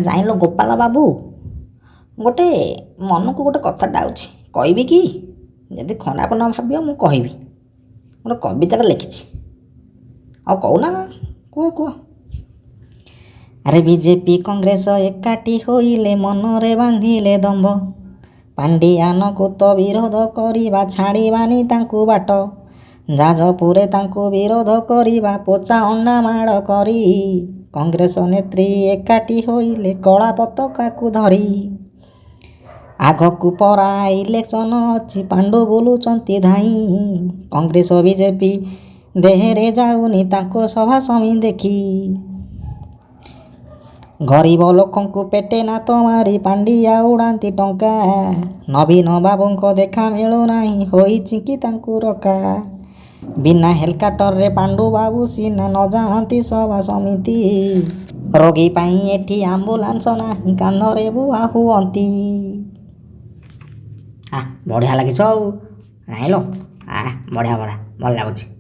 ଜାଣିଲ ଗୋପାଳ ବାବୁ, ଗୋଟେ ମନକୁ ଗୋଟେ କଥାଟା ଆଉଛି, କହିବି କି? ଯଦି ଖରାପ ନ ଭାବିବ ମୁଁ କହିବି। ଗୋଟେ କବିତାଟା ଲେଖିଛି। ଆଉ କହୁନା, କୁହ କୁହ। ଆରେ ବିଜେପି କଂଗ୍ରେସ ଏକାଠି ହୋଇଲେ, ମନରେ ବାନ୍ଧିଲେ ଦମ୍ଭ, ପାଣ୍ଡିଆନକୁ ତ ବିରୋଧ କରିବା, ଛାଡ଼ିବାନି ତାଙ୍କୁ ବାଟ। ଯାଜପୁରେ ତାଙ୍କୁ ବିରୋଧ କରିବା, ପୋଚା ଅଣ୍ଡା ମାଡ଼ କରି। କଂଗ୍ରେସ ନେତ୍ରୀ ଏକାଠି ହୋଇଲେ, କଳା ପତାକାକୁ ଧରି। ଆଗକୁ ପରା ଇଲେକ୍ସନ ଅଛି, ପାଣ୍ଡୁ ବୁଲୁଛନ୍ତି ଧାଇଁ। କଂଗ୍ରେସ ବିଜେପି ଦେହରେ ଯାଉନି, ତାଙ୍କ ସଭା ସମିତି ଦେଖି। ଗରିବ ଲୋକଙ୍କୁ ପେଟେ ଲାତ ମାରି ପାଣ୍ଡିଆ ଉଡ଼ାନ୍ତି ଟଙ୍କା। ନବୀନ ବାବୁଙ୍କ ଦେଖା ମିଳୁନାହିଁ, ହୋଇଛି କି ତାଙ୍କୁ ରକା? ବିନା ହେଲିକପ୍ଟରରେ ପାଣ୍ଡୁ ବାବୁ ସିନା ନ ଯାଆନ୍ତି ସଭା ସମିତି, ରୋଗୀ ପାଇଁ ଏଠି ଆମ୍ବୁଲାନ୍ସ ନାହିଁ, କାନ୍ଧରେ ବୁହା ହୁଅନ୍ତି। ଆ ବଢ଼ିଆ ଲାଗିଛ ଆଉ, ଜାଣିଲ। ଆ ବଢ଼ିଆ ବଢ଼ିଆ, ଭଲ ଲାଗୁଛି।